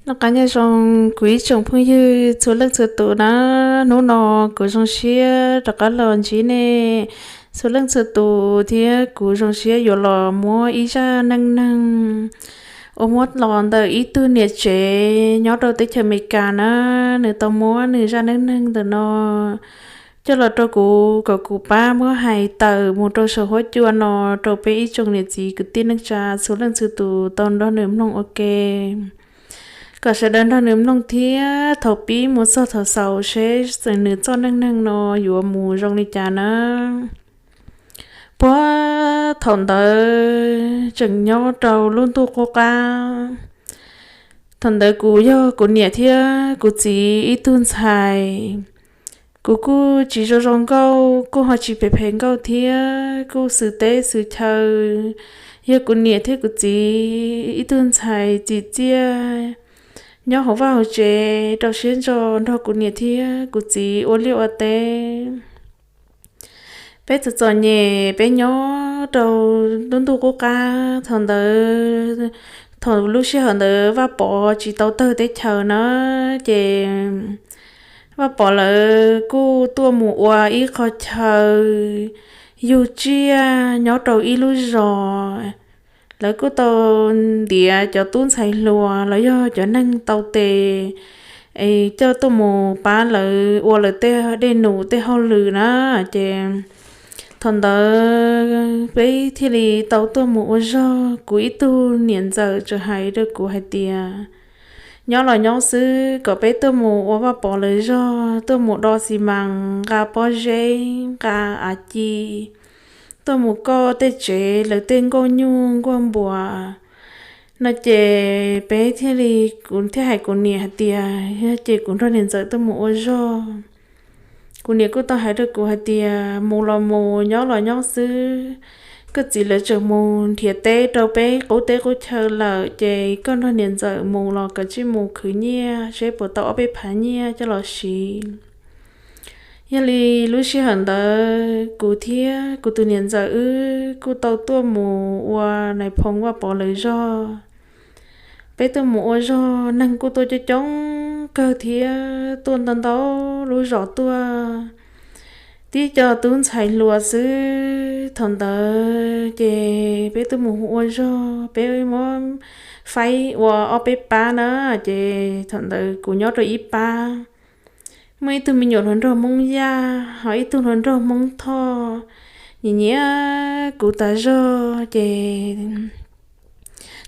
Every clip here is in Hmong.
Noj qab nyob zoo kuv ib tsoom phooj ywg txhua leej txhua tus na. Hnub no kuv zoo siab rov qab los ntsib nej txhua leej txhua tus thiab kuv zoo siab yuav los muab ib zaj neej neeg uas muab los ntawm ib tug niam tsev nyob rau teb chaws Amelikas na. Nws tau muab nws zaj neej neeg ntawm no coj los rau kuv kom kuv pab muab hais tawm mus rau saum huab cua no rau peb ib tsoom niam txiv kwv tij neej tsa txhua leej txhua tus tau nrog nws mloog ua ke. Kom sawv daws nrog nws mloog thiab thaum pib mus txog thaum xaus seb nws txoj neej neeg no yuav mus zoo li cas na. Puag thaum ntawd tseem nyob rau lub ntuj qub qab. Thaum ntawd kuv yog kuv niam thiab kuv txiv ib tug ntxhais. Kuv kuj tsis zoo zoo nkauj, kuj ho tsis phem phem nkauj thiab, kuj xwm teb xwm chaw. Yog kuv niam thiab kuv txiv ib tug ntxhais tsim txiaj nyob hauv vaj hauv tsev rau siab ntso nrog kuv niam thiab kuv txiv ua liaj ua teb. Peb txom txom nyem peb nyob rau lub ntuj qub qab. Thaum ntawd, thaum lub sij hawm ntawd Vaj Pov tsis tau tawg teb chaws na, ces Vaj Pov lawv kuj tuaj mus ua ib qho chaw yug tsiaj nyob rau ib lub zos. Lawv kuj tau ntiav cov tub ntxhais hluas los yog cov neeg tau tes coj tuaj mus pab lawv ua lawv tej dej num tej hauj lwm na. Ces thaum ntawd peb thiaj li tau tuaj mus ua zog. Kuv ib tug niam ntxawm txawm hais rau kuv hais tias, nyob los nyob xwb, kom peb tuaj mus ua Vaj Pov lawv zog, tuaj mus do xi mas, nqa pob zeb, nqa av ci, tuaj mus koj tej tsev lawv tej nkuaj nyuj nkuaj npuas no. Ces peb thiaj li, kuv thiaj hais kuv niam hais tias, yog ces kuv nrog niam ntxawm tuaj mus ua zog. Kuv niam kuj tau hais rau kuv hais tias, mus los mus, nyob los nyob xwb, koj txiv lawv tseem mus nrhiav teb rau peb qub teb qub chaw lawm, ces koj nrog niam ntxawm mus los koj tsij mus khwv nyiaj seb puas tau ob peb phav nyiaj coj los siv. Yog li lub sij hawm ntawd kuv thiab kuv tus niam ntxawm wb kuj tau tuaj mus ua nais phoo Vaj Pov lawv zog. Peb tuaj mus ua zog, neeg kuj tuaj coob coob kawg thiab, tuaj ntau ntau lub zos tuaj, tib co tub ntxhais hluas xwb. Thaum ntawd ces peb tuaj mus ua zog, peb muab faib ua ob peb pab na, ces thaum ntawd kuv nyob rau ib pab. Muaj ib tug me nyuam hluas nraug Hmoob Yaj, ho ib tug hluas nraug Hmoob Thoj, nyiam nyiam kuv tas zog. Ces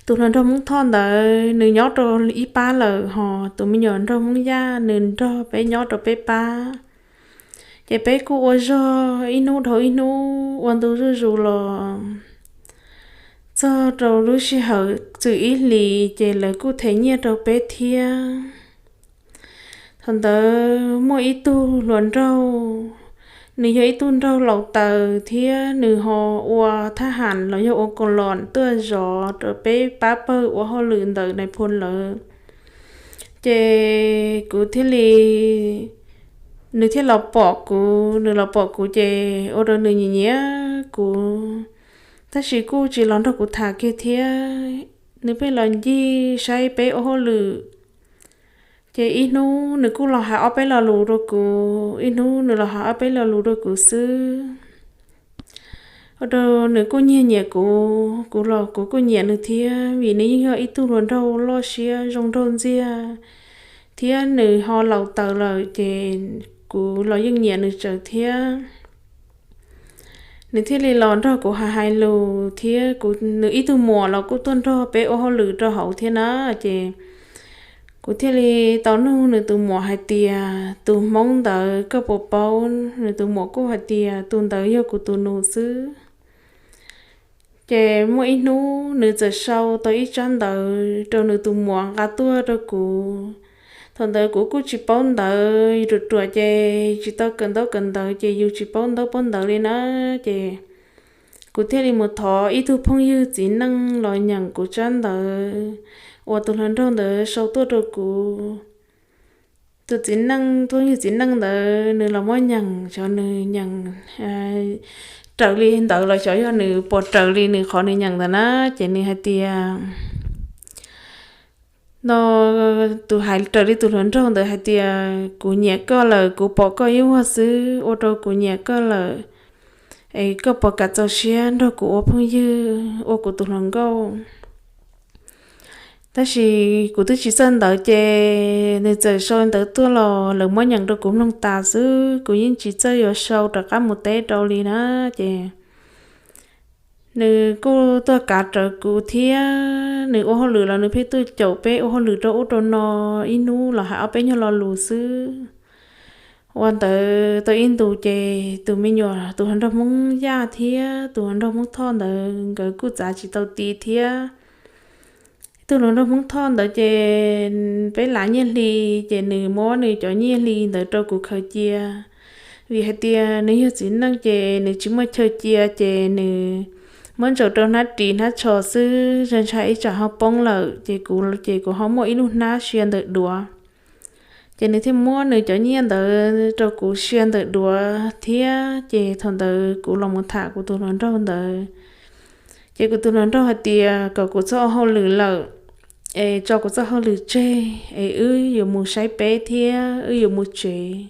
tus hluas nraug Hmoob Thoj ntawd nws nyob rau ib pab lawm, ho tus me nyuam nraug Hmoob Yaj nws nrog peb nyob rau peb pab. Ces peb kuj ua zog ib hnub dhau ib hnub, ua ntu zuj zus los txog rau lub sij hawm txwm ib hlis, ces lawv kuj them nyiaj rau peb thiab. Thaum ntawd muaj ib tug hluas nraug, nws yog ib tug nraug laus taws thiab nws ho ua thab ham los yog ua koos los tuaj zov rau peb pab pawg ua hauj lwm ntawm nais phoo lawv. Ces kuv thiaj li, nws thiaj los pom kuv, nws los pom kuv ces ua rau nws nyiam nyiam kuv, tab sis kuj tsis los nrog kuv tham kiag thiab. Nws pheej los ncig saib peb ua hauj lwm. Ces ib hnub nws kuj los hais ob peb lo lus rau kuv, ib hnub nws los hais ob peb lo lus rau kuv xwb. Ua rau nws kuj nyiag nyiam kuv, kuv los kuv kuj nyiam nws thiab, vim nws yeej yog ib tug hluas nraug loj siab zoo nraug ntxiag, thiab nws ho laus taws lawm ces kuv los yeej nyiam nws tsawv thiab. Nws thiaj li los nrog kuv hais hais lus thiab, nws ib tug muam los kuj tuaj nrog peb ua hauj lwm rau hauv thiab na. Ces kuv thiaj li tau nug nws tus muam hais tias, tus Hmoob ntawd koj puas paub? Nws tus muam kuj hais tias, tus ntawd yog kuv tus nus xwb. Ces muaj ib hnub nws txawm sau tau ib tsab ntawv rau nws tus muam nqa tuaj rau kuv. Thaum ntawd kuv kuj tsis paub ntawv, ruam ruam ces tsis tau kawm ntaub kawm ntawv ces yus tsis paub ntaub paub ntawv li na. Ces kuv thiaj li mus thov ib tug phooj ywg txiv neej los nyeem kuv tsab ntawv uas tus hluas nraug ntawd sau tuaj rau kuv. Tus txiv neej, phooj ywg txiv neej ntawd nws los muab nyeem, xyov nws nyeem raws li ntawd los xyov yog nws puas raws li nws qhov nws nyeem ntawd na. Ces nws hais tias, No tus hais raws li tus hluas nraug ntawd hais tias, kuv nyiam koj lawm, kuv pom koj ib vuag xwb ua rau kuv nyiam koj lawm, es koj puas kam txaus siab nrog kuv ua phooj ywg ua kuv tus hluas nkauj? Tab sis kuv twb tsis txawj ntawv ces nws txawm sau ntawv tuaj los lawv muab nyeem rau kuv mloog tas xwb, kuv yeej tsis txawj yuav sau rov qab mus teb rau li na. Ces nws kuj tuaj kav rawv kuv thiab, nws ua hauj lwm los nws pheej tuaj caum peb ua hauj lwm rau ub rau no, ib hnub los hais ob peb nyuag lo lus xwb. Ua ntawd tau ib ntus ces tus me nyuam, tus hluas nraug Hmoob Yaj thiab tus hluas nraug Hmoob Thoj ntawd nkawd kuj txav tsis tau ti thiab. Tus hluas nraug Hmoob Thoj ntawd ces peb lav nyiaj hli, ces nws muab nws cov nyiaj hli ntawd rau kuv khaws cia, vim hais tias nws yog txiv neej ces nws tsis muaj chaw cia, ces nws muab ntsaws rau hnab ris hnab tsho xwb, ntshai ntshai ib tsam ho poob lawm ces kuv ces kuv ho muaj ib lub hnab sia ntawm duav. Ces nws thiaj muab nws cov nyiaj ntawd rau kuv sia ntawm duav thiab, ces thaum ntawd kuv los mus tham kuv tus hluas nraug ntawd. Ces kuv tus hluas nraug hais tias kom kuv txhob ua hauj lwm lawm, es tso kuv txoj hauj lwm tseg, es wb yuav mus saib peb thiab wb yuav mus tsev.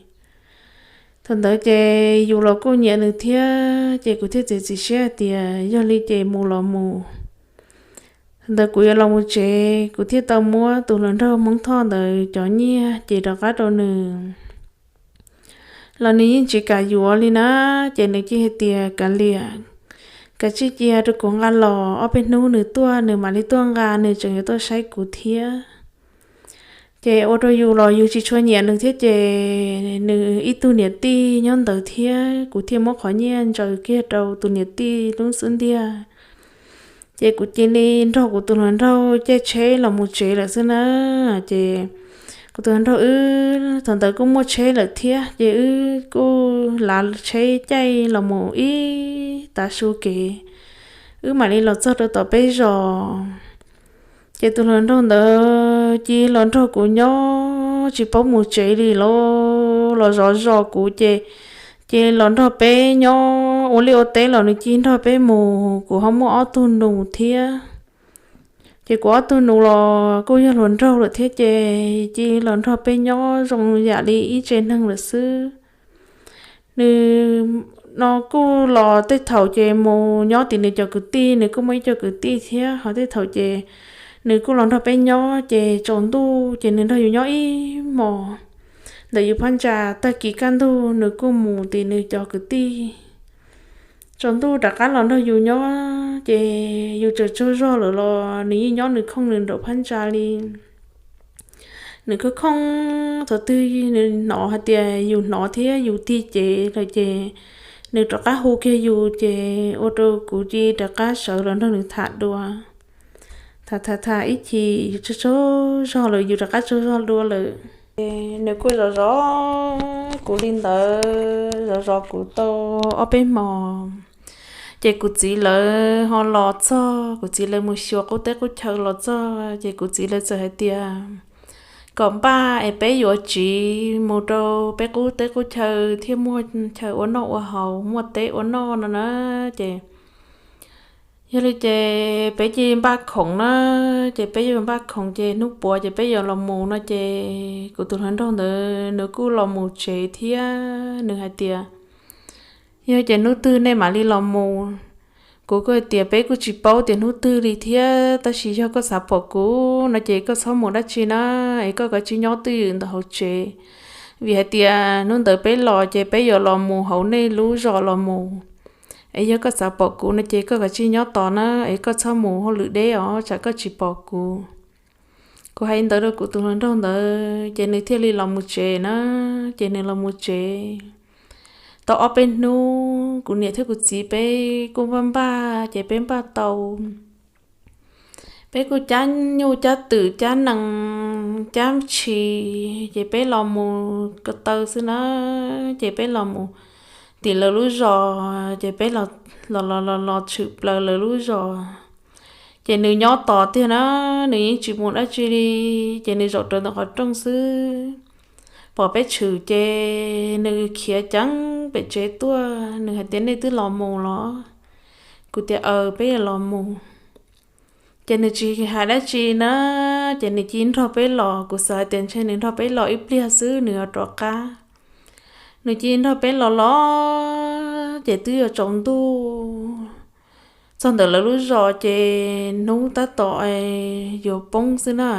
Thaum ntawd ces yus los kuj nyiam nws thiab, ces kuv thiaj txiav txim siab hais tias yog li ces mus los mus. Thaum ntawd kuv yuav los mus tsev, kuv thiaj tau muab tus hluas nraug Hmoob Thoj ntawd cov nyiaj ces rov qab rau nws. Los nws yeej tsis kam yuav li na, ces nws cia hais tias kav liam, kav tsij cia rau kuv nqa los, ob peb hnub nws tuaj nws mam li tuaj nqa, nws tseem yuav tuaj saib kuv thiab. Ces ua rau yus los yus tsis tshua nyiam nws thiab, ces nws ib tug niam tij nyob ntawd thiab, kuv thiaj muab qhov nyiaj ntsaws kiag rau tus niam tij lub xub ntiag. Ces kuv cia li nrog kuv tus hluas nraug caij tsheb los mus tsev lawm xwb na. Ces kuv tus hluas nraug wb thaum ntawd kuj muaj tsheb lawm thiab, ces wb kuj lav tsheb caij los mus ib tav su kev, wb mam li los txog rau tom peb zos. Ces tus hluas nraug ntawd cia los nrog kuv nyob tsis paub mus tsev li los, los zov zos kuv ces, ces los nrog peb nyob ua liaj ua teb los nws cia nrog peb mus, kuv ho muaj ob tug nus thiab. Ces kuv ob tug nus los kuj yog hluas nraug lawm thiab, ces cia los nrog peb nyob zoo yam li ib tsev neeg lawm xwb. Nws no kuj los tej thaum ces mus nyob tim nws cov kwv tij, nws kuj muaj ib co kwv tij thiab, ho tej thaum ces nws kuj los nrog peb nyob, ces tsaus ntuj ces nws nrog yus nyob ib hmos. Ntawm yus phab ntsa tag kis kaj ntug nws kuj mus tim nws cov kwv tij. Tsaus ntuj rov qab los nrog yus nyob, ces yus tsaug tsaug zog lawm los nws yeej nyob nws khooj nws nraum phab ntsa li. Nws khooj khooj, thaum twg nws hnov hais tias yus hnov thiab yus tig cev lawm ces nws rov qab hu kiag yus, ces ua rau kuv cia li rov qab sawv los nrog nws tham dua. Tham tham tham ib chim yus tsaug tsaug zog lawm, yus rov qab tsaug zog dua lawm. Ces nws kuj zov zov kuv li ntawd, zov zov kuv tau ob peb hmos. Ces kuv txiv lawv ho los txog, kuv txiv lawv mus xyuas qub teb qub chaw los txog, ces kuv txiv lawv txawm hais tias kom npaj es peb yuav tsiv mus rau peb qub teb qub chaw thiaj muaj chaw ua noj ua haus, muaj teb ua noj no na. Ces yog li ces peb cia li npaj khoom na, ces peb yuav npaj khoom ces hnub puav ces peb yuav los mus no. Ces kuv tus hluas nraug ntawd nws kuj los mus tsev thiab, nws hais tias yog ces hnub twg nej mam li los mus. Kuv kuj hais tias peb kuj tsis paub tias hnub twg li thiab, tab sis yog koj xav pom kuv no ces koj txhob mus dab tsi na, es koj kav tsij nyob twj ywm ntawm hauv tsev, vim hais tias hnub ntawd peb los ces peb yuav los mus hauv nej lub zos los mus. Es yog koj xav pom kuv no ces koj kav tsij nyob tos na, es koj txhob mus hauj lwm deb os tsam koj tsis pom kuv. Kuv hais li ntawd rau kuv tus hluas nraug ntawd ces nws thiaj li los mus tsev na. Ces nws los mus tsev tau ob peb hnub, kuv niam thiab kuv txiv peb kuj npaj npaj, ces peb npaj tau, peb kuj cab nyuj cab twm cab nees cab tshis, ces peb los mus ko taw xwb na. Ces peb los mus tim lawv lub zos, ces peb los los los tshwm plaws lawv lub zos. Ces nws nyob tos tiag na, nws yeej tsis mus dab tsi li, ces nws zaum rawv ntawm qhov rooj xwb. Pom peb tshwm ces nws khiav ceev pem tsev tuaj, nws hais tias nej twb los mus los? Kuv tias aws, peb yuav los mus. Ces nws tsis hais dab tsi na, ces nws cia nrog peb los. Kuv xav hais tias ntshe nws nrog peb los ib pliag xwb nws yuav rov qab. Nws cia nrog peb los los ces twb yuav tsaus ntuj. Txog ntawm lawv lub zos ces hnub tab tom yuav poob xwb na,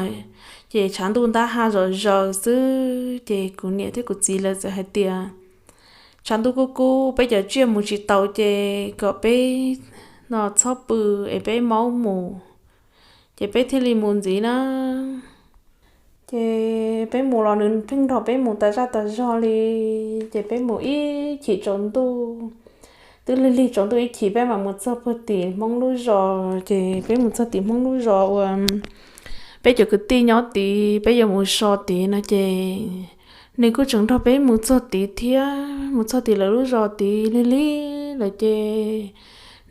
ces tshav ntuj ntab ha zom zaws xwb. Ces kuv niam thiab kuv txiv lawv txawm hais tias, tshav ntuj kub kub peb cov tsiaj mus tsis taus ces kom peb no txhob pw es peb maub mus. Ces peb thiaj li mus ntxiv na. Ces peb mus los nws pheej nrog peb mus tas zaj tas zog li. Ces peb mus ib chim tsaus ntuj, twb lig lig tsaus ntuj ib chim peb mam mus txog puag tim Hmoob lub zos. Ces peb mus txog tim Hmoob lub zos uas peb cov kwv tij nyob tid, peb yuav mus so tid no ces nws kuj tseem nrog peb mus txog tid thiab. Mus txog tim lawv lub zos tid lig lig lawm ces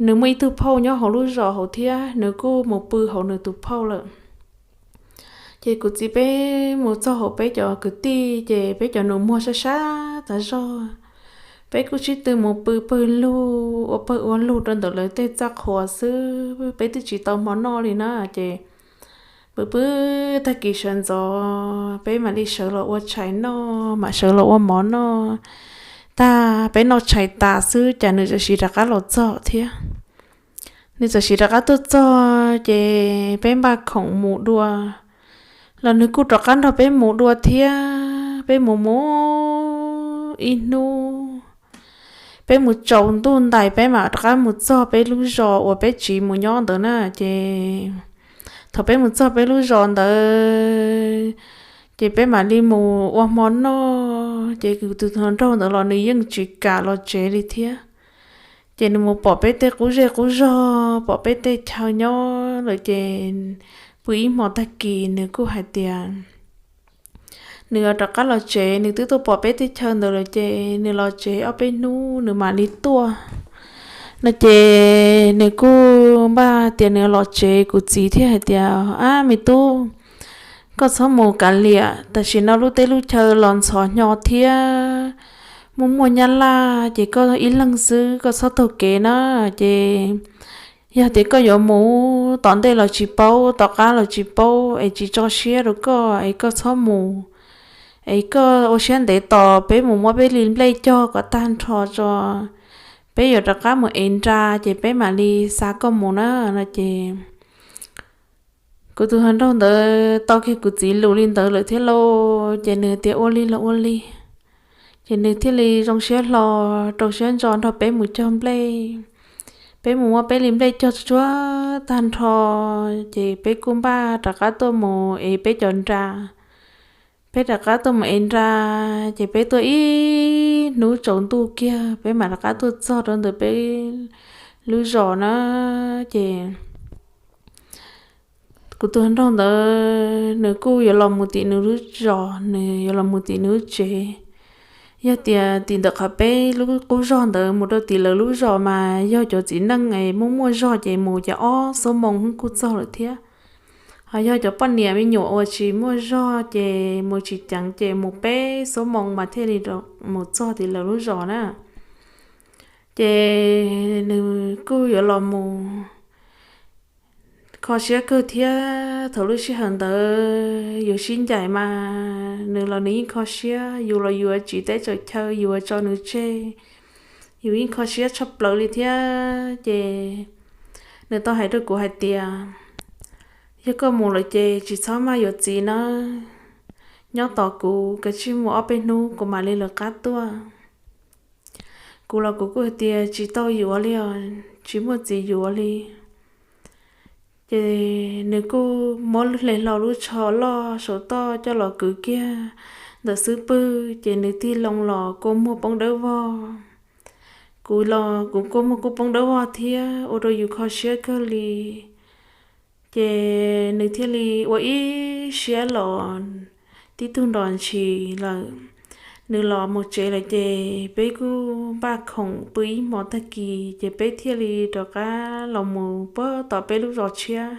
nws muaj ib tug phauj nyob hauv lub zos hauv thiab, nws kuj mus pw hauv nws tus phauj lawm. Ces kuv txiv peb mus txog hauv peb cov kwv tij ces peb cov nus muag sab sab tas zog. Peb kuj sib tw mus pw pawg lug ua pawg ua lug rau ntawm lawv tej txaj qhua xwb, peb twb tsis tau hmo noj li na. Ces pw pw tag kis sawv ntxov peb mam li sawv los ua tshais noj, mam sawv los ua mov noj. Tag peb noj tshais tas xwb cas nws txawm siv rov qab los txog thiab. Nws txawm siv rov qab tuaj txog ces peb npaj khoom mus dua, los nws kuj rov qab nrog peb mus dua thiab. Peb mus mus ib hnub, peb mus tsaus ntuj ntais peb mam rov qab mus txog peb lub zos uas peb tsiv mus nyob ntawd na. Ces thaum peb mus txog peb lub zos ntawd ces peb mam li mus ua hmo noj. Ces kuv tus hluas nraug ntawd los nws yeej tsis kam los tsev li thiab. Ces nws mus pom peb tej qub zej qub zog, pom peb tej chaw nyob lawm ces pw ib hmo tag kis nws kuj hais tias nws yuav rov qab los tsev, nws twb tuaj pom peb tej chaw ntawd lawm ces nws los tsev ob peb hnub nws mam li tuaj no. Ces nws kuj npaj tias nws los tsev, kuv txiv thiaj hais tias, ab me tub, koj txhob mus kav liam, tam sim no lub teb lub chaw los ntxhov hnyo thiab, muaj muaj nyab laj ces koj ib leeg xwb koj txhob taug kev na. Ces yog tias koj yuav mus, tom ntej los tsis paub, tom qab los tsis paub, es tsis tso siab rau koj es koj txhob mus. Es koj ua siab ntev tos peb mus muab peb li nplej cog kom tag nrho tso, peb yuav rov qab mus ev nra ces peb mam li xa koj mus na no ces kuv tus hluas nraug ntawd tau kiag kuv txiv lus li ntawd lawm thiab lauj, ces nws tias ua li los ua li. Ces nws thiaj li zoo siab hlo, rau siab ntso nrog peb mus cog nplej. Peb mus muab peb li nplej cog tsuag tsuag tag nrho, ces peb kuj npaj rov qab tuaj mus ev peb cov nra. Peb rov qab tuaj mus ev nra, ces peb tuaj ib hnub tsaus ntuj kiag peb mam rov qab tuaj txog rau ntawm peb lub zos na. Ces kuv tus hluas nraug ntawd nws kuj yuav los mus tim nws lub zos, nws yuav los mus tim nws lub tsev. Yog tias tim ntawm qhov peb lub qub zog ntawd mus rau tim lawv lub zos mas yog cov txiv neej es muaj muaj zog ces mus ces ob xuab moos kuj txog lawm thiab. Ho yog cov poj niam me nyuam uas tsis muaj zog ces mus tsis ceev ces mus peb xuab moos mas thiaj li mus txog tim lawv lub zos na. Ces nws kuj yuav los mus kho siab kawg thiab. Thaum lub sij hawm ntawd yus sib ncaim mas nws los nws yeej kho siab, yus los yuav tsis teb tsaws chaw, yuav tso nws tseg, yus yeej kho siab tshaj plaws li thiab. Ces nws tau hais rau kuv hais tias, yog koj mus lawm ces tsis txhob maj yuav txiv na, nyob tos kuv kav tsij mus ob peb hnub kuv mam li lawv qab tuaj. Kuv los kuv kuj hais tias tsis tau yuav li os, tsis muaj txiv yuav li. Ces nws kuj muab hle hlo lub tsho loj saum toj coj los kwv kiag ntawm xub pwg, ces nws tig loo los kua muag poob dawb vog. Kuv los kuv kua muag kuj poob dawb vog thiab, ua rau yus kho siab kawg li. Ces nws thiaj li ua ib siab los tib tug nrov ntshis lawm. Nws los mus tsev lawm ces peb kuj npaj khoom pw ib hmo tag kis ces peb thiaj li rov qab los mus puag tom peb lub zos tshiab.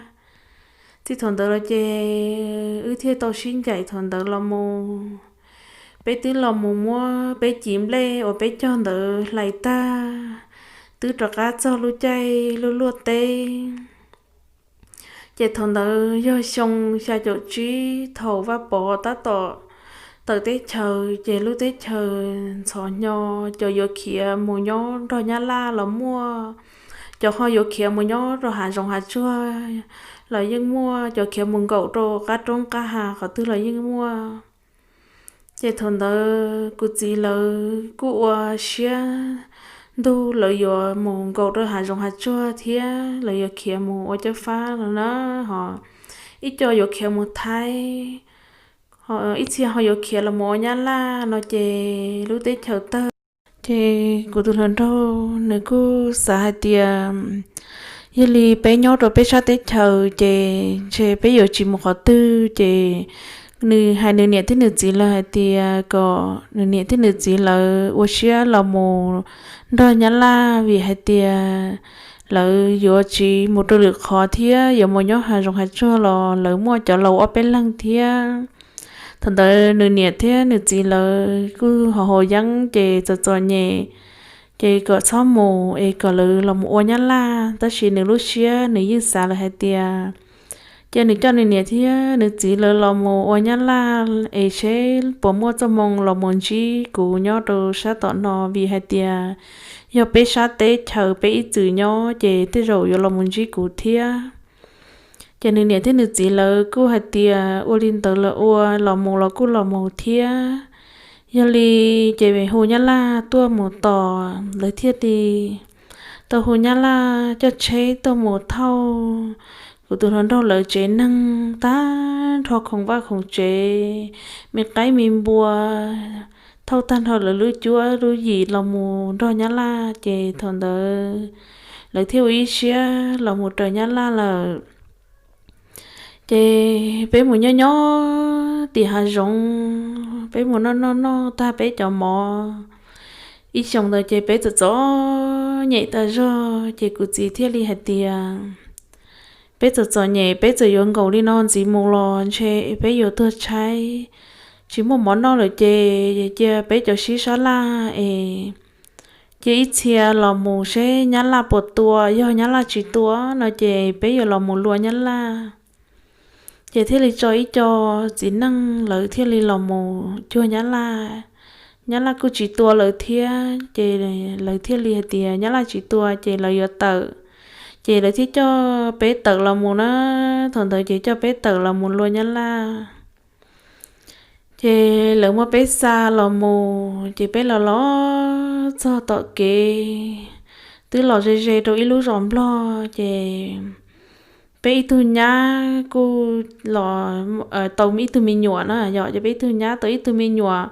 Txij thaum ntawd los ces wb thiaj tau sib ncaim thaum ntawd los mus. Peb twb los mus muab peb civ nplej uas peb cog ntawd hlais tag, twb rov qab txog lub caij luaj luaj teb. Ces thaum ntawd yog xyoo xya caum tsib thaum Vaj Pov tab tom tawm teb chaws, ces lub teb chaws ntxhov hnyo, cov yuav khiav mus nyob nrog Nyab Laj los muaj, cov ho yuav khiav mus nyob rau hav zoov hav tsuag los yeej muaj, cov khiav mus nkaum rau qab roob qab hav qhov twg los yeej muaj. Ces thaum ntawd kuv txiv lawv kuj ua siab ntug lawv yuav mus nkaum rau hav zoov hav tsuag thiab lawv yuav khiav mus ua cov fab no na, ho ib co yuav khiav mus Thaib, ib txhia ho yuav khiav los mus ua Nyab Laj no ces lub teb chaws tawg. Ces kuv tus hluas nraug nws kuj xav hais tias yog li peb nyob rau peb sab teb chaws ces ntshe peb yuav tsis mus qhov twg, ces nws hais nws niam thiab nws txiv lawv hais tias kom nws niam thiab nws txiv lawv ua siab los mus nrog Nyab Laj, vim hais tias lawv yuav tsis mus rau lwm qhov thiab yuav mus nyob hav zoov hav tsuag los lawv muaj cov laus ob peb leeg thiab. Thaum ntawd nws niam thiab nws txiv lawv kuj haus haus yeeb ces txom txom nyem, ces kom txhob mus es kom lawv los mus ua Nyab Laj. Tab sis nws lub siab nws yeej xav lawm hais tias cia nws coj nws niam thiab nws txiv lawv los mus ua Nyab Laj es seb puas muaj txoj hmoo los mus ntsib kuv nyob rau sab tom no, vim hais tias yog peb sab teb chaws peb ib txwm nyob ces tej zaum yuav los mus ntsib kuv thiab. Ces nws niam thiab nws txiv lawv kuj hais tias ua li ntawd lawm ua, los mus los kuj los mus thiab. Yog li ces hu Nyab Laj tuaj mus tos lawv thiaj li tau hu Nyab Laj coj tsheb tuaj mus thauj kuv tus hluas nraug lawv tsev neeg tag nrho khoom vaj khoom tsev, me qaib me npua, thauj tag nrho lawv lub cuab lub yim los mus nrog Nyab Laj. Ces thaum ntawd lawv thiaj ua ib siab los mus raws Nyab Laj lawm. Ces peb mus nyob nyob tim hav zoov, peb mus noj noj noj tag peb cov mov ib xyoos ntawd ces peb txom txom nyem tas zog. Ces kuv txiv thiaj li hais tias peb txom txom nyem, peb txawm yuav nkaum li no ntxiv mus los ntshe peb yuav tuag tshaib, tsis muaj mov noj lawm ces cia peb cov sib sab laj es cia ib txhia los mus seb Nyab Laj puas tua, yog Nyab Laj tsis tua no ces peb yuav los mus luag Nyab Laj. Ces thiaj li tso ib co txiv neej lawv thiaj li los mus cuag Nyab Laj. Nyab Laj kuj tsis tua lawv thiab ces lawv thiaj li hais tias Nyab Laj tsis tua ces lawv yuav tawm. Ces lawv thiaj coj peb tawm los mus na, thaum ntawd ces coj peb tawm los mus luag Nyab Laj. Ces lawv muab peb xa los mus ces peb los los txog tom kev, twb los ze ze rau ib lub zos Nplog ces peb ib tug nyab kuj los tau ib tug me nyuam na yom, ces peb ib tug nyab tau ib tug me nyuam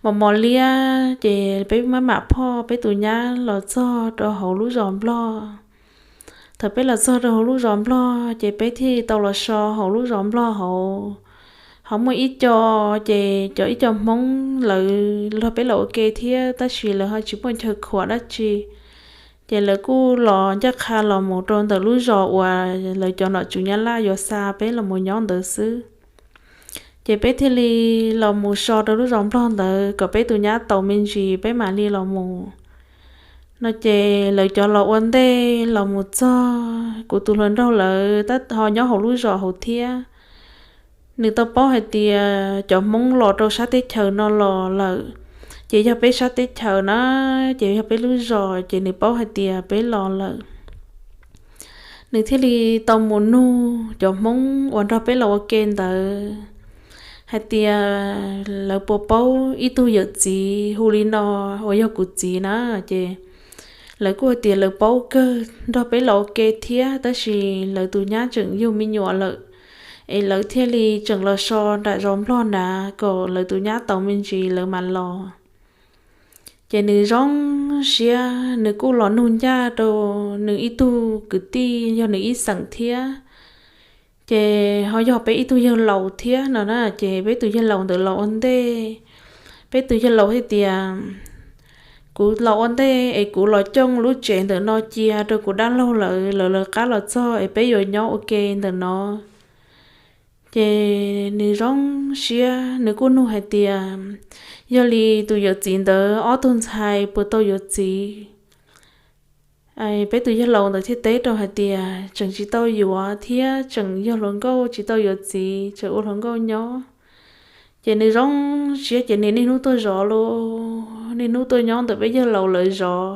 mos mos liab, ces peb maj mam phoj peb tus nyab los txog rau hauv lub zos Nplog. Thaum peb los txog rau hauv lub zos Nplog ces peb thiaj tau los so hauv lub zos Nplog hauv. Ho muaj ib co, ces cov ib co Hmoob lawv nrog peb los ua ke thiab tab sis lawv ho tsis muaj chaw khuam dab tsi. Ces lawv kuj los ncaj qha los mus rau ntawm lub zos uas lawv cov nom tswv Nyab Laj yuav xa peb los mus nyob ntawd xwb. Ces peb thiaj li los mus so rau lub zos Nplog ntawd kom peb tus nyab tau me ntsis peb mam li los mus no. Ces lawv cov los ua ntej los mus txog, kuv tus hluas nraug lawv tab ho nyob hauv lub zos hauv thiab. Nws tau paub hais tias cov Hmoob los rau sab teb chaws no los lawm, ces yog peb sab teb chaws na, ces yog peb lub zos, ces nws paub hais tias peb los lawm. Nws thiaj li tau mus nug cov Hmoob uas nrog peb los ua ke ntawd hais tias lawv puas paub ib tug yawm txiv hu li no uas yog kuv txiv na. Ces lawv kuj hais tias lawv paub kawg, nrog peb los ua ke thiab tab sis lawv tus nyab tseem yug me nyuam lawm, es lawv thiaj li tseem los so nram zos Nplog nrad kom lawv tus nyab tau me ntsis lawv mam los. Ces nws zoo siab, nws kuj los nug ncaj rau nws ib tug kwv tij yog nws ib xeem thiab. Ces ho yog peb ib tug yawg laus thiab no na, ces peb tus yawg laus ntawd los ua ntej. Peb tus yawg laus hais tias kuv los ua ntej es kuv los cooj lub tsev ntawm no cia rau kuv dab laug lawv, lawv lawv qab los txog es peb yuav nyob ua ke ntawm no. Ces nws zoo siab, nws kuj nug hais tias yog li tus yawm txiv ntawd ob tug ntxhais puas tau yuav txiv. Peb tus yawg laus ntawd thiaj teb rau hais tias tseem tsis tau yuav thiab tseem yog hluas nkauj tsis tau yuav txiv, tseem ua hluas nkauj nyob. Ces nws zoo siab ces nws niaj hnub tuaj zov lauj, niaj hnub tuaj nyob ntawm peb yawg laus lawv zov.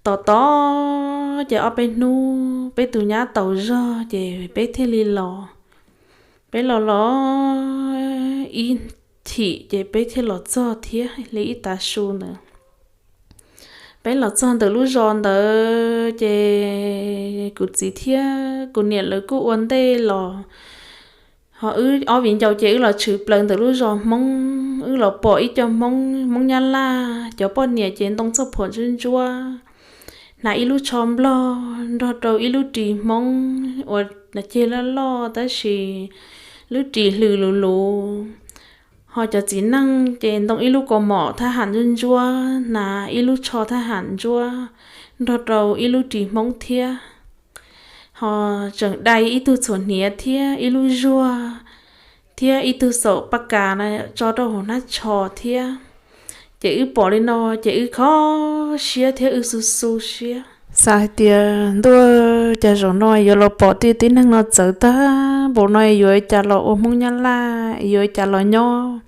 Tos tos ces ob peb hnub peb tus nyab taus zog ces peb thiaj li los. Peb los los ib chim ces peb thiaj los txog thiab li ib tav su ntawd. Peb los txog ntawm lub zos ntawd ces kuv txiv thiab kuv niam lawv kuj ua ntej los. Ho wb ob viv ncaus ces wb los tshwm plaws ntawm lub zos Hmoob, wb los pom ib co Hmoob, Hmoob Nyab Laj, cov poj niam ces ntoo txoj phuam ntsuab ntsuab, hnav ib lub tsho nplog nrog rau ib lub ris Hmoob uas ceg loj loj tab sis lub ris hlws luv luv. Ho cov txiv neej ces ntoo ib lub kaus mom thab ham ntsuab ntsuab, hnav ib lub tsho thab ham ntsuab nrog rau ib lub ris Hmoob thiab. Ho tseem dai ib tug txhuam hniav thiab ib lub zuag thiab ib tug xaum paj kas na tso rau hauv hnab tsho thiab. Ces wb pom li no ces wb kho siab thiab wb xu xu siab, xav hais tias ntuj, cas zaum no yuav los pom tej tib neeg no txawv tag npaum no yuav cas los ua Hmoob Nyab Laj, yuav cas los nyob.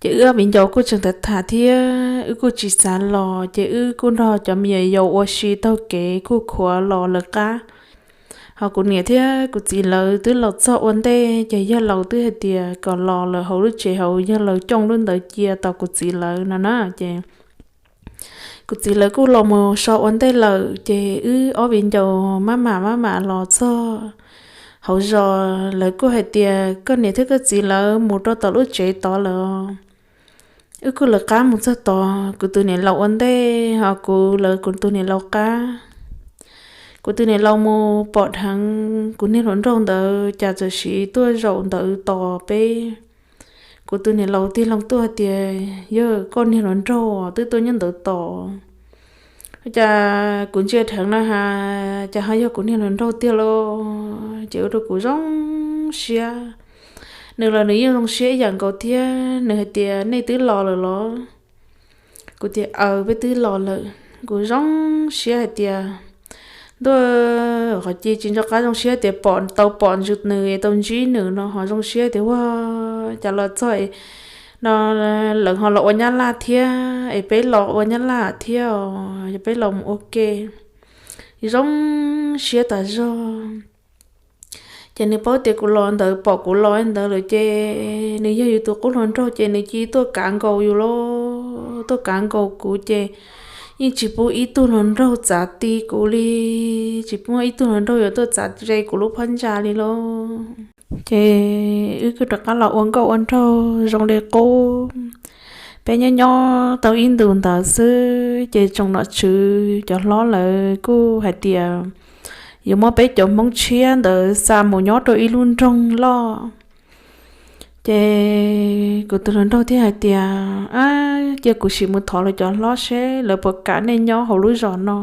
Ces wb ob viv ncaus kuj tseem tham tham thiab wb kuj tsis xav los ces wb kuj nrog cov me nyuam yaus ua si taug kev kuj khuav los lawv qab. Ho kuv niam thiab kuv txiv lawv twb los txog ua ntej ces yawg laus twb hais tias kom los lawm hauv lub tsev hauv, yawg laus cooj lub ntawd cia tos kuv txiv lawv no na. Ces kuv txiv lawv kuj los mus so ua ntej lawm ces wb ob viv ncaus maj mam maj mam los txog hauv zos. Lawv kuj hais tias koj niam thiab koj txiv lawv mus rau tom lub tsev tod lawm. Wb kuj lawv qab mus txog tod, kuv tus niam laus ua ntej ho kuv lawv kuv tus niam laus qab. Kuv tus niam laus mus pom dheev kuv niag hluas nraug ntawd cas txawm siv tuaj zaum ntawd tos peb. Kuv tus niam laus tig loo tuaj hais tias yog koj niag hluas nraug twb tuaj nyob ntawd tos. Cas kuv ntsia dheev na has cas ho yog kuv niag hluas nraug tiag lauj. Ces ua rau kuv zoo siab. Nws los nws yeej zoo siab ib yam nkaus thiab, nws hais tias nej twb los lawm los? Kuv tias aws, peb twb los lawm. Kuv zoo siab hais tias ntuj, qhov ci tsis nco qab zoo siab tias pom tau pom nws, tau ntsib nws no ho zoo siab tias ua cas los txog no lawv ho los ua Nyab Laj thiab es peb los ua Nyab Laj thiab, yog peb los mus ua ke. Zoo siab tas zog. Ces nws paub tias kuv los ntawd, pom kuv los ntawd lawm ces nws yog yus tus qub hluas nraug ces nws cia tuaj kav nkaus yus lauj, tuaj kav nkaus kuv ces yeej tsis pub ib tug hluas nraug txav ti kuv li, tsis pub ib tug hluas nraug yuav tuaj txav ze kuv lub phab ntsa li lauj. Ces wb kuj rov qab los ua nkauj ua nraug zoo li qub. Peb nyob nyob tau ib ntus ntawd xwb ces tsoom nom tswv cov hlob lawv kuj hais tias yuav muab peb cov Hmoob tshiab ntawd xa mus nyob rau ib lub nroog loj. Ces kuv tus hluas nraug thiaj hais tias, ab, cia kuv sim mus thov lawv cov hlob seb lawv puas kam nej nyob hauv lub zos no.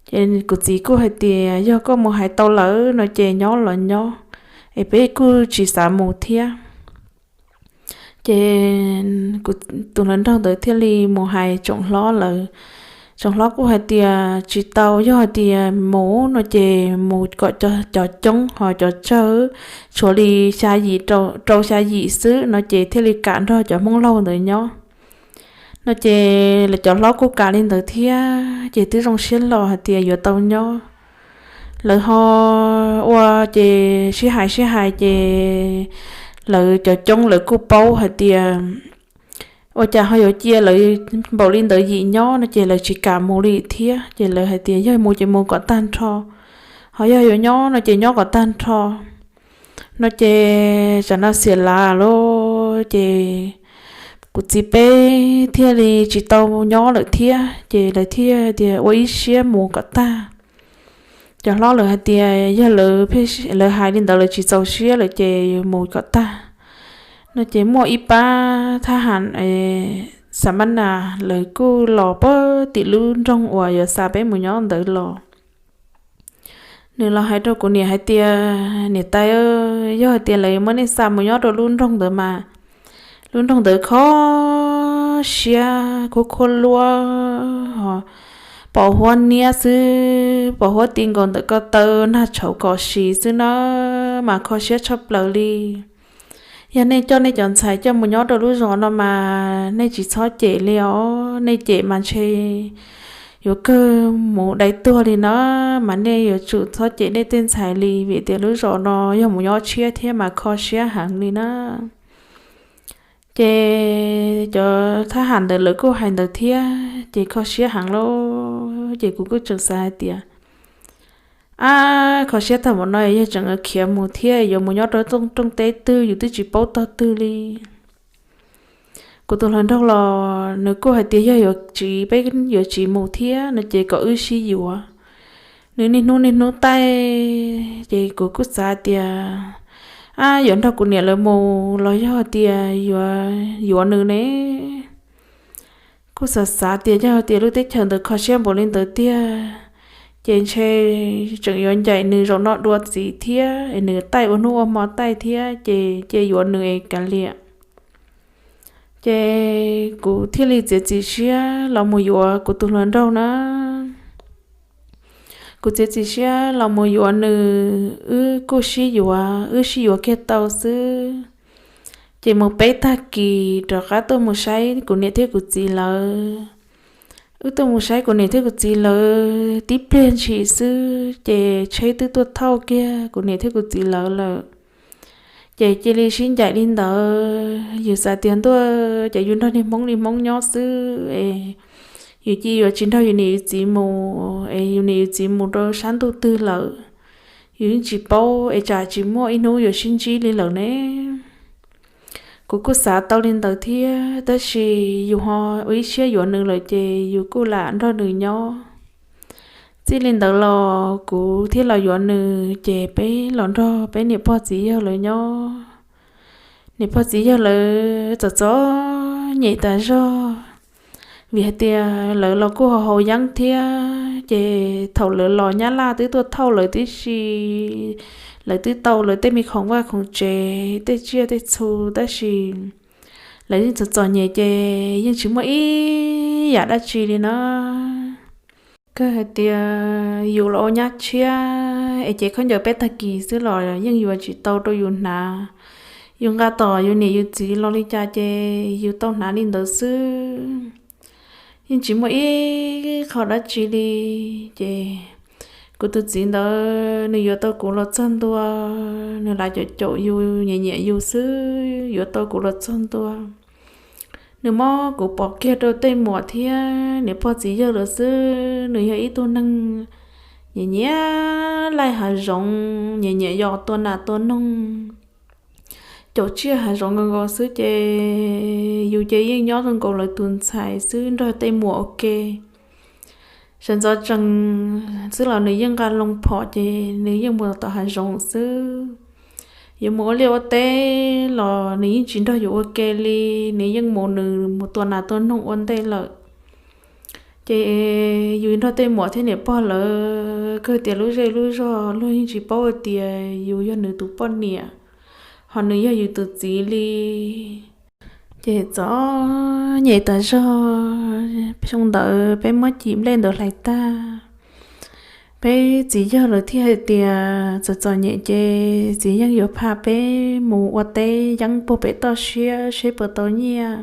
Ces kuv txiv kuj hais tias yog koj mus hais tau lawv no ces nyob los nyob, es peb kuj tsis xav mus thiab. Ces kuv tus hluas nraug ntawd thiaj li mus hais tsoom hlob lawv. Tsoom hlob kuj hais tias tsis tau, yog hais tias mus no ces mus kom cov coob ho cov tsawg, tshuav li xya yim rau xya yim xwb no ces thiaj li kam nrog cov Hmoob laug ntawd nyob. No ces lawv cov hlob kuj kam li ntawd thiab ces twb zoo siab los hais tias yuav tau nyob. Lawv ho ua ces sib hais sib hais ces lawv cov coob lawv kuj paub hais tias ua cas ho yuav cia lawv npaum li ntawd yim nyob no ces lawv tsis kam mus li thiab. Ces lawv hais tias yog mus ces mus kom tag nrho, ho yog yuav nyob no ces nyob kom tag nrho. No ces tsam no xiam lav lawm ces kuv txiv peb thiaj li tsis tau nyob lawm thiab ces lawv thiaj tias ua ib siab mus kom tag. Cov hlob lawv hais tias yog lawv hais li ntawd lawv tsis txaus siab lawm ces mus kom tag. No ces muaj ib pab thab ham Xas Mab Nas lawv kuj los puag tim lub nroog uas yuav xa peb mus nyob ntawd los. Nws los hais rau kuv niam hais tias niam tais, yog hais tias lawv muab nej xa mus nyob rau lub nroog ntawd mas lub nroog ntawd kho siab khuab khuab luab ho pos huab niab xwb, pos huab ti nkaus ntawm ko taw nag tshauv kom si xwb na, mas kho siab tshaj plaws li. Yog nej coj nej cov ntxhais coj mus nyob rau lub zos no mas nej tsis txhob cem li os, nej cem mas ntshe yuav kawg mus dai tuag li na, mas nej yuav tsum txhob cem nej tej ntxhais li, vim tias lub zos no yog mus nyob tshiab thiab mas kho siab heev li na. Ces cov thab ham ntawd lawv kuj hais ntawd thiab ces kho siab heev lauj. Ces kuv kuj tseem xav hais tias, ab, kho siab tag npaum no yog tseem khiav mus thiab yuav mus nyob rau rooj teb twg yus twb tsis paub tog twg li. Kuv tus hluas nraug los nws kuj hais tias yog yuav tsiv, peb yuav tsiv mus thiab no ces kom wb sib yuav. Nws niaj hnub niaj hnub taij, ces kuv kuj xav tias, ab, yuav nrog kuv niam lawv mus los yog tias yuav yuav nws ne. Kuj xav xav tias yog tias lub teb chaws ntawd kho siab npaum li ntawd tiag, ces ntshe tseem yuav ncaim nws zaum no dua txiv thiab es nws taij ua hnub ua hmo taij thiab ces cia yuav nws es kav liam. Ces kuv thiaj li txiav txim siab los mus yuav kuv tus hluas nraug na. Kuv txiav txim siab los mus yuav nws, wb kuj sib yuav, wb sib yuav kiag tau xwb. Ces mus peb tag kis rov qab tuaj mus saib kuv niam thiab kuv txiv lawv. Wb tuaj mus saib kuv niam thiab kuv txiv lawv tib pliag ntshis xwb ces tsheb twb tuaj thauj kiag kuv niam thiab kuv txiv lawv lawm. Ces cia li sib ncaim li ntawd, yus xav tias ntuj, ces yus nrog niag Hmoob li Hmoob nyob xwb es yus cia yuav tsis nrog yus niam yus txiv mus es yus niam yus txiv mus rau sab ntuj twg lawm, yus yeej tsis paub es tsam tsis muaj ib hnub yuav sib ntsib li lawm ne. Kuv kuj xav tau li ntawd thiab, tab sis yus ho ua ib siab yuav nws lawm ces yus kuj lam nrog nws nyob. Txij li ntawd los kuv thiaj los yuav nws ces peb los nrog peb niam pog txiv yawg lawv nyob. Niam pog txiv yawg lawv txom txom nyem tas zog, vim hais tias lawv los kuj haus haus yeeb thiab, ces thaum lawv los Nyab Laj twb tuaj thauj lawv tib si, lawv twb tau lawv tej me khoom vaj khoom tsev, tej tsiaj tej txhu, tab sis lawv yeej txom txom nyem ces yeej tsis muaj ib yam dab tsi li na. Kawg hais tias yus los ua nyab tshiab es ces khaub ncaws peb tag kis xwb los yeej yuav tsis tau rau yus hnav. Yus nqa tom yus niam yus txiv los li cas ces yus tau hnav li ntawd xwb, yeej tsis muaj ib qho dab tsi li. Ces kuv tus txiv ntawd nws yuav tau kuv los txog ntua, nws lam caum caum yus, nyiam nyiam yus xwb, yuav tau kuv los txog ntua. Nws muab kuv pov kiag rau tej muam thiab niam pog txiv yawg lawv xwb. Nws yog ib tug neeg nyiam nyiam laij hav zoov, nyiam nyiam yos tua nas tua noog, caum tsiaj hav zoov nkaus nkaus xwb ces yus ces yeej nyob zoo nkaus lawv tus ntxhais xwb, nrog tej muam ua ke. Sawv ntxov tsees xwb los nws yeej nqa loo phom ces nws yeej mus tom hav zoov xwb. Yuav mus ua liaj ua teb los nws yeej tsis nrog yus ua ke li, nws yeej mus, nws mus tua nas tua noog ua ntej lawm. Ces yus nrog tej muam thiab niam pog lawv kawg tias lub zej lub zog luag yeej tsis paub hais tias yus yog nws tus poj niam, ho nws yog yus tus txiv li. Ces txom nyem tas zog. Xyoo ntawd peb muab cim nplej ntawd hlais tag, peb txiv yawg lawv thiaj hais tias txom txom nyem ces txiv yeej yuav pha peb mus ua teb yeeb puag pem toj siab seb puas tau nyiaj.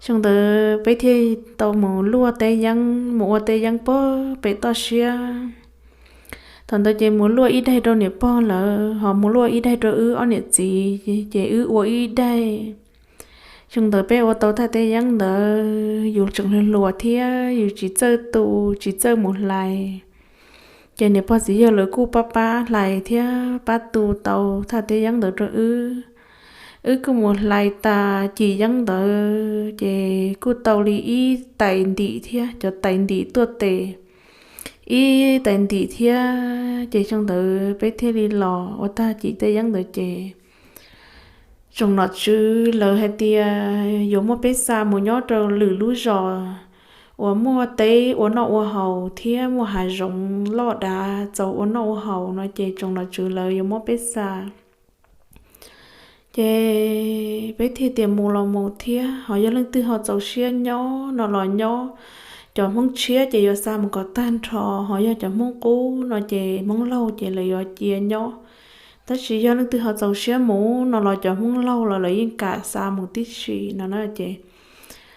Xyoo ntawd peb thiaj tau mus luaj teb yeeb, mus ua teb yeeb puag pem toj siab. Thaum ntawd ces mus luaj ib daig rau niam pog lawv, ho mus luaj ib daig rau wb ob niam txiv, ces wb ua ib daig. Xyoo ntawd peb ua tau thaj teb yeeb ntawd, yus tseem hluas hluas thiab yus tsis txawj tu, tsis txawj mus hlais. Ces niam pog txiv yawg lawv kuj pab pab hlais thiab pab tu tau thaj teb yeeb ntawd rau wb. Wb kuj mus hlais tas cim yeeb ntawd ces kuj tau li ib tais ntim thiab, cov tais ntim tuaj tes ib tais ntim thiab. Ces xyoo ntawd peb thiaj li los ua tag cim tej yeeb ntawd ces tsoom nom tswv lawv hais tias yuav muab peb xa mus nyob rau lwm lub zos uas muaj teb ua noj ua haus thiab muaj hav zoov loj dav txaus ua noj ua haus no ces tsoom nom tswv lawv yuav muab peb xa. Ces peb thiaj tias mus los mus thiab, ho yog leej twg ho txaus siab nyob no los nyob, cov Hmoob tshiab ces yuav xa mus kom tag nrho, ho yog cov Hmoob qub no ces Hmoob Lauj ces lawv yuav cia nyob. Tab sis yog leej twg ho txaus siab mus no los cov Hmoob Lauj los lawv yeej kam xa mus tib si no na. Ces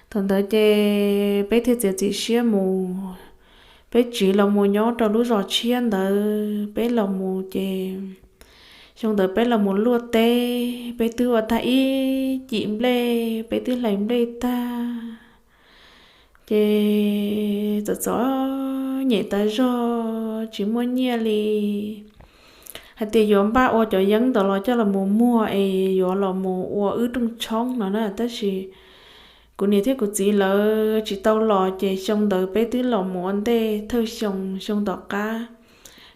thaum ntawd ces peb thiaj txiav txim siab mus, peb tsiv los mus nyob rau lub zos tshiab ntawd. Peb los mus ces xyoo ntawd peb los mus luaj teb, peb twb ua tag ib cim nplej, peb twb hlais nplej tag. Ces txom txom nyem tas zog tsis muaj nyiaj li, hais tias yuav npaj ua cov yeeb ntawd los coj los mus muag es yuav los mus ua wb rooj tshoob no na. Tab sis kuv niam thiab kuv txiv lawv tsis tau los, ces xyoo ntawd peb twb los mus ua ntej thawj xyoo, xyoo tom qab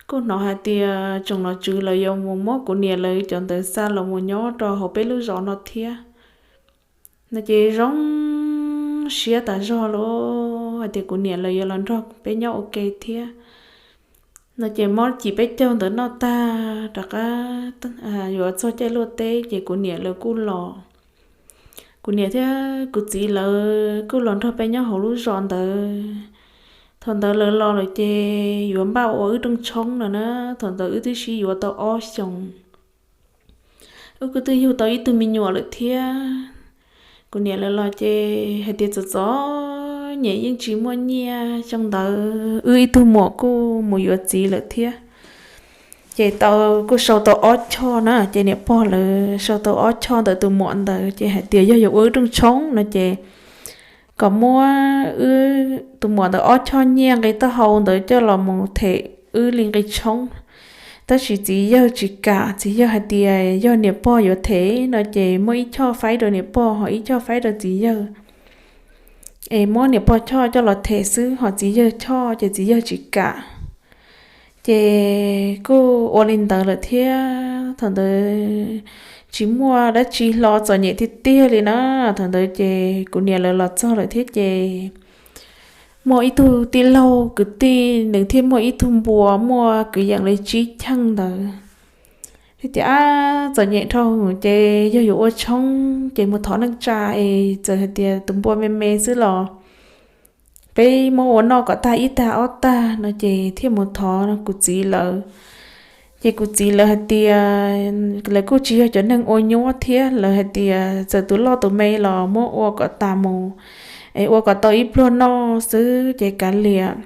kuj hnov hais tias tsoom nom tswv lawv yuav mus muab kuv niam lawv cov ntawd xa los mus nyob rau hauv peb lub zos no thiab no. Ces zoo siab tas zog lawm hais tias kuv niam lawv yuav los nrog peb nyob ua ke thiab no. Ces muab cim peb caug ntawd noj tag rov qab yuav txog caij luaj teb ces kuv niam lawv kuj los. Kuv niam thiab kuv txiv lawv kuj los nrog peb nyob hauv lub zos ntawd. Thaum ntawd lawv los lawm ces yuav npaj ua wb rooj tshoob no na. Thaum ntawd wb twb sib yuav tau ob xyoos, wb kuj twb yug tau ib tug me nyuam lawm thiab. Kuv niam lawv los ces hais tias txom txom nyem yeej tsis muaj nyiaj, xyoo ntawd wb ib tug muam kuj mus yuav txiv lawm thiab. Ces tau, kuj sau tau ob choj na, ces niam pog lawv sau tau ob choj ntawm tus muam ntawd ces hais tias yog yuav ua wb rooj tshoob no ces kom muab wb tus muam ntawd ob choj nyiaj nqi taub hau ntawd coj los mus them wb li nqi tshoob. Tab sis txiv yawg tsis kam, txiv yawg hais tias yog niam pog yuav them no ces muab ib choj faib rau niam pog ho ib choj faib rau txiv yawg, es muab niam pog choj coj los them xwb, ho txiv yawg choj ces txiv yawg tsis kam. Ces kuj ua li ntawd lawm thiab. Thaum ntawd tsis muaj dab tsi hlo, txom nyem tiag tiag li na. Thaum ntawd ces kuv niam lawv los txog lawm thiab ces muaj ib tug tij laug kwv tij, nws thiaj muaj ib tug npua muaj kwv yees li tsib cheej ntawd. Thiaj tias, Ab, txom nyem dhau ces yog yuav ua tshoob ces mus thov neej tsa es txawm hais tias tus npua me me xwb los peb muab ua noj kom tag ib tag ob tag no ces thiaj mus thov kuv txiv lawv. Ces kuv txiv lawv hais tias lawv kuj tsis yog cov neeg ua nyuab thiab, lawv hais tias txawm tus loj tus me los muab ua kom tas mus, es ua kom tau ib pluag noj xwb ces kav liam.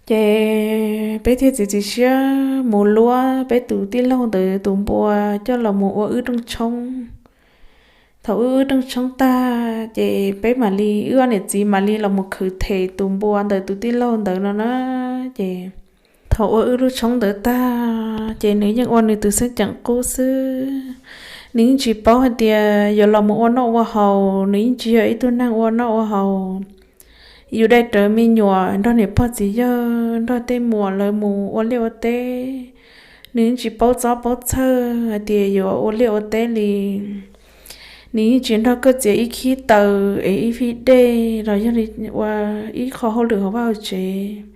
Ces peb thiaj txiav txim siab mus luab peb tus tij laug ntawd tus npua coj los mus ua wb rooj tshoob. Thaum wb wb rooj tshoob tag ces peb mam li, wb ob niam txiv mam li los mus khwv them tus npua ntawm tus tij laug ntawd no na. Ces thaum ua wb lub tshoob ntawd tag ces nws yeej ua nws tus xeeb ceem qub xwb. Nws yeej tsis paub hais tias yuav los mus ua noj ua haus, nws yeej tsis yog ib tug neeg ua noj ua haus. Yus dai rawv me nyuam nrog niam pog txiv yawg nrog tej muam lawv mus ua liaj ua teb, nws yeej tsis paub txob paub txhawj hais tias yuav ua liaj ua teb li. Nws yeej tsis nrog koj txiav ib khib taws es ib fij dej los yog li ua ib qho hauj lwm hauv vaj hauv tsev.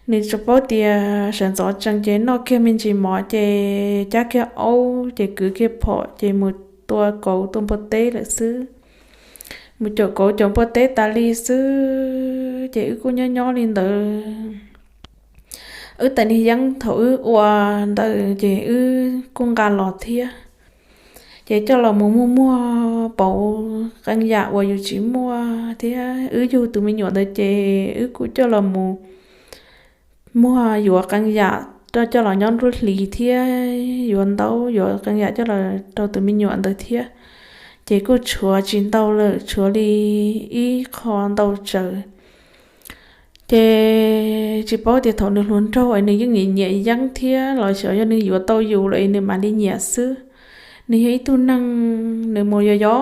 Nws tsuas paub tias sawv ntxov tsees ces noj kiag me ntsis mov ces cab kiag aub ces kwv kiag phom ces mus tua kauv tua npua teb lawm xwb. Mus caum kauv caum npua teb tas li xwb ces wb kuj nyob nyob li ntawd. Wb tais niag yeeb thaum wb ua ntawd ces wb kuj nqa los thiab. Ces coj los mus muag muag pauv qee yam uas yus tsis muaj thiab. Wb yug tus me nyuam ntawd ces wb kuj coj los mus muag yuav qee yam coj los nyob nruab hlis thiab yuav ntaub yuav qee yam coj los rau tus me nyuam ntawd thiab. Ces kuj tshuav tsis ntau lawm, tshuav li ib qho ntau tsawv. Ces tsis paub tias thaum nws hluas nraug es nws yeej nyiam nyiam yeeb thiab los xyov yog nws yuav tau yus lawm es nws mam li nyiam xwb. Nws yog ib tug neeg nws mus yos yos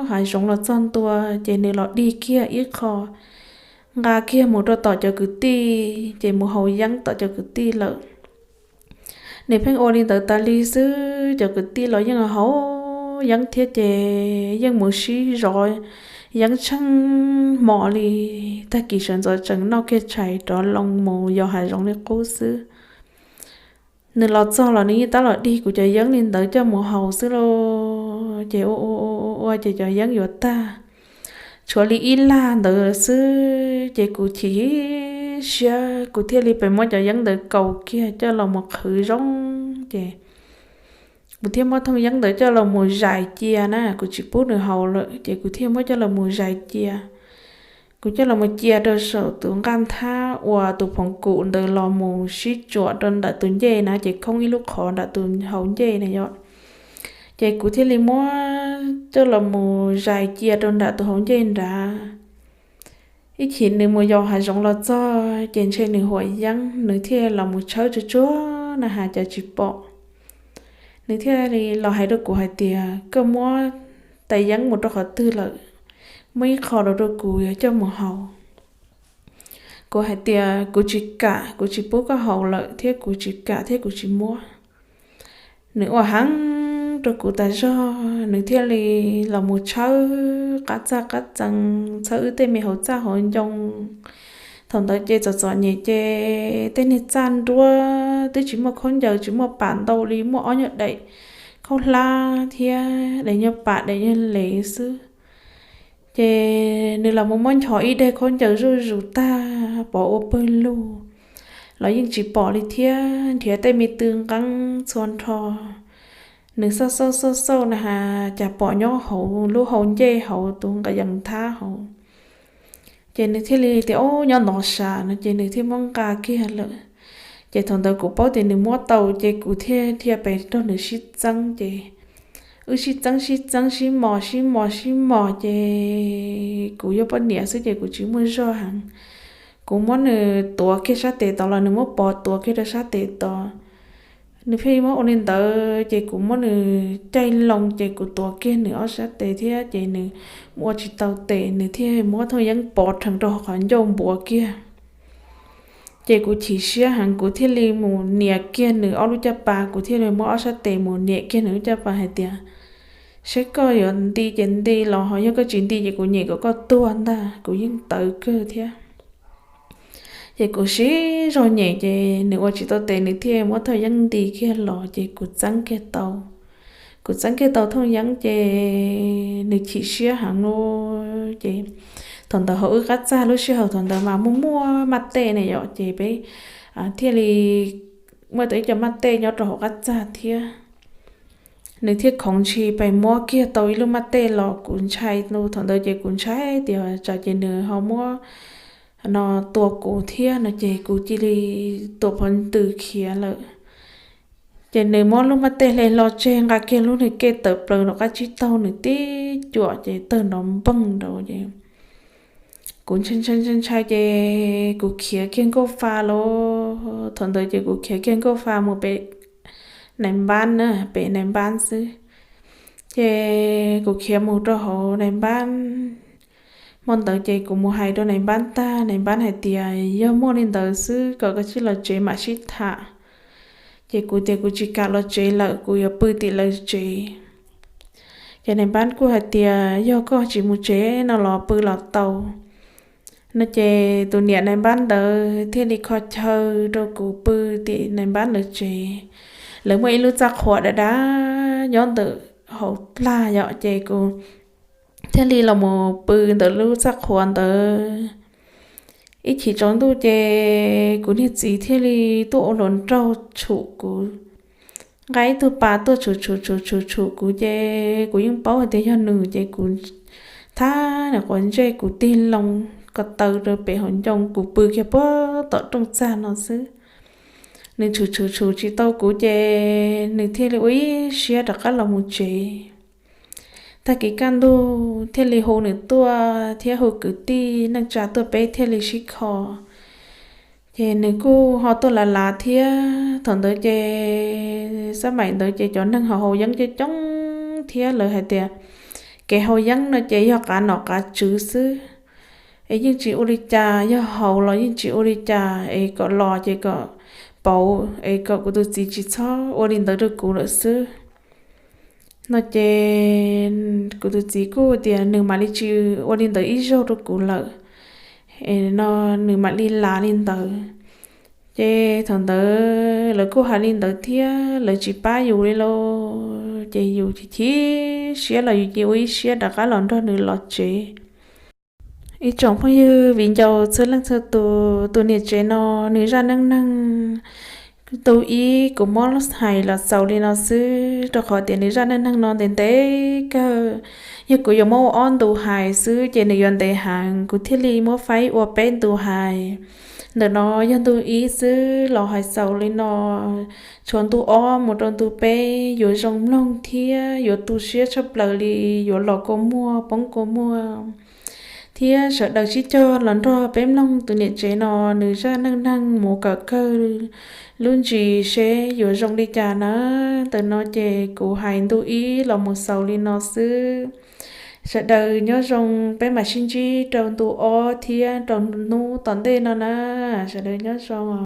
hav zoov los txog ntua ces nws los dig kiag ib qho, nqa kiag mus rau tom cov kwv tij ces mus haus yeeb tom cov kwv tij lawm. Nws pheej ua li ntawd tas li xwb, cov kwv tij los yeej haus yeeb thiab ces yeej mus sib zov yeeb tsheej hmo li. Tag kis sawv ntxov tsees noj kiag tshais rov loo mus yos hav zoov li qub xwb. Nws los txog los nws yeej tab los dig kuv cov yeeb li ntawd coj mus haus xwb lauj. Ces ua ua ua ces cov yeeb yuav tag. tshuav li ib lag ntawd xwb ces kuv chim siab, kuv thiaj li pes muab cov yeeb ntawd kaus kiag coj los mus qhwv zoo. Ces kuv thiaj muab thooj yeeb ntawd coj los mus zais cia na, kuv tsis pub nws haus lawm ces kuv thiaj muab coj los mus zais cia. Kuv coj los mus cia rau saum tus nqaj nthab uas tus phoov kum ntawd los mus sib tsuam rau ntawm tus ncej na, ces khoob ib lub qhov nram tus hauv ncej na yom. Ces kuv thiaj li muab coj los mus zais cia rau nram tus hauv ncej nrad. Ib chim nws mus yos hav zoov los txog ces ntshe nws huam yeeb, nws thiaj los mus tshawb tsuag tsuag na has cas tsis pom. Nws thiaj li los hais rau kuv hais tias, koj muab tais yeeb mus rau qhov twg lawm? Muab ib qho los rau kuv yuav coj mus haus. Kuv hais tias kuv tsis kam, kuv tsis pub koj haus lawm thiab kuv tsis kam thiab kuv tsis muab. Nws ua heev rau kuv tas zog, nws thiaj li los mus tshawb qab txaj qab txee, tshawb wb tej me hauv txaj hauv ncoo. Thaum ntawd ces txom txom nyem ces tej niag txaj nruab twb tsis muaj khaub ncaws, tsis muaj pam ntau li, muaj ob nyuag daim khaub hlab thiab daim nyuag pam daim nyuag lev xwb. Ces nws los mus muab nchos ib daim khaub ncaws zuj zus tag pov ua pawg lug los yeej tsis pom li thiab, nrhiav tej me tw nqeeb txhua nrho. Nws xauj xauj xauj xauj na has cas pom nyob hauv lub hau ncej hauv tus nqaj yees nthab hauv. Ces nws thiaj li tias, ob, nyob ntov sas no ces nws thiaj muab nqa kiag lawm. Ces thaum ntawd kuv paub tias nws muab tau ces kuv thiaj dhia pes rau nws sib txeeb ces wb sib txeeb sib txeeb sib mos sib mos sib mos ces kuv yog poj niam xwb ces kuv tsis muaj zog heev. Kuv muab nws tuav kiag sab tes tod los nws muab pov tuav kiag rau sab tes tod. Nws pheej muab ua li ntawd ces kuv muab nws caij loo ces kuv tuav kiag nws ob sab tes thiab ces nws ua tsis tau tes, nws thiaj muab thooj yeeb pov rhees rau qhov ncauj npuav kiag. Ces kuv chim siab heev, kuv thiaj li mus nias kiag nws ob lub caj pas, kuv thiaj li muab ob sab tes mus nias kiag nws lub caj pas hais tias, saib koj yuav nti ces nti los ho yog koj tsis nti ces kuv nyem kom koj tuag ntag, kuv yeej tawv kawg thiab. Ces kuv siv zog nyem ces nws ua tsis tau tes nws thiaj muab thooj yeeb nti kiag los ces kuv txeeb kiag tau. Kuv txeeb kiag tau thooj yeeb ces nws chim siab heev lauj. Ces thaum ntawd hauv wb qab txaj lub sij hawm thaum ntawd mas muaj muaj maj tej ne yom, ces peb thiaj li muaj tau ib co maj tej nyob rau hauv qab txaj thiab. Nws thiaj khoov ntshis pes muab kiag tau ib lub maj tej los kuv ntshai, thaum ntawd ces kuv ntshai tias tsam ces nws ho muab no tua kuv thiab no ces kuv cia li tua phov ntws khiav lawm. Ces nws muab lub maj tej hle hlo tseg nqa kiag lub niag kej tawm plaws nram qab tsib taug nws tib cuam ces tawg nrov npeeg nrad ces kuv ntshai ntshai ntshai ces kuv khiav kiag nkauj fa lauj. Thaum ntawd ces kuv khiav kiag nkauj fa mus pem nais npab na, pem nais npab xwb. Ces kuv khiav mus rau hauv nais npab. Hmo ntawd ces kuv mus hais rau nais npab tag, nais npab hais tias yog muaj li ntawd xwb kom koj cia li los tsev mam sib tham. Ces kuv tias kuv tsis kam los tsev lawm, kuv yuav pw tim lawv tsev. Ces nais npab kuj hais tias yog koj tsis mus tsev no los pw los tau no ces tus niam nais npab ntawd thiaj li kho chaw rau kuv pw tim nais npab lawv tsev. Lawv muaj ib lub txaj qhua dav dav nyob ntawm hauv plag yom, ces kuv thiaj li los mus pw ntawm lub txaj qhua ntawd. Ib chim tsaus ntuj ces kuv niag txiv thiaj li tuaj ua hluas nraug tshum kuv, nqa ib tug pas tuaj tshum tshum tshum tshum tshum kuv ces kuv yeej paub hais tias yog nws ces kuv thab nws quav ntsej kuv tig loo ko taw rau pem hauv ncoo, kuv pw kiag puag tom rooj txag no xwb. Nws tshum tshum tshum tsis tau kuv ces nws thiaj li ua ib siab rov qab los mus tsev. Tag kis kaj ntug thiaj li hu nws tuaj thiab hu kwv tij neej tsa tuaj peb thiaj li sib kho. Ces nws kuj ho tuaj lav lav thiab. Thaum ntawd ces xab maim ntawd ces cov neeg ho haus yeeb coob coob thiab, lawv hais tias kev haus yeeb no ces yog qav nom qav tswv xwb, es yeej tsis ua li cas, yog haus los yeej tsis ua li cas, es kom los ces kom pauv, es kom kuv tus txiv tsis txhob ua li ntawd rau kuv lawm xwb no ces kuv tus txiv kuj tias nws mam li tsis ua li ntawd ib zaug rau kuv lawm, es no nws mam li lav li ntawd. Ces thaum ntawd lawv kuj hais li ntawd thiab, lawv tsis pab yus li lauj, ces yus chim chim siab los yus cia ua ib siab rov qab los nrog nws los tsev. Ib tsoom phooj ywg viv ncaus txhua leej txhua tus, tus niam tsev no nws zaj neej neeg ntu ib kuv muab hais los xaus li no xwb, rau qhov tias nws zaj neej neeg no ntev ntev kawg. Yog kuv yuav muab ua ob ntu hais xwb ces nws yuav ntev heev, kuv thiaj li muab faib ua peb ntu hais. Ntawm no yog ntu ib xwb los hais xaus li no, tshuav ntu ob mus rau ntu peb yuav zoo mloog thiab yuav tu siab tshaj plaws li, yuav los kua muag poob kua muag. Thiab sawv daws sib cog los nrog peb mloog tus niam tsev no nws zaj neej neeg mus kawm kawg lub ntsis seb yuav zoo li cas na. Ntawm no ces kuv hais ntu ib los mus xaus li no xwb. Sawv daws nyob zoo, peb mam sib ntsib rau ntu ob thiab rau hnub tom ntej no na. Sawv daws nyob zoo.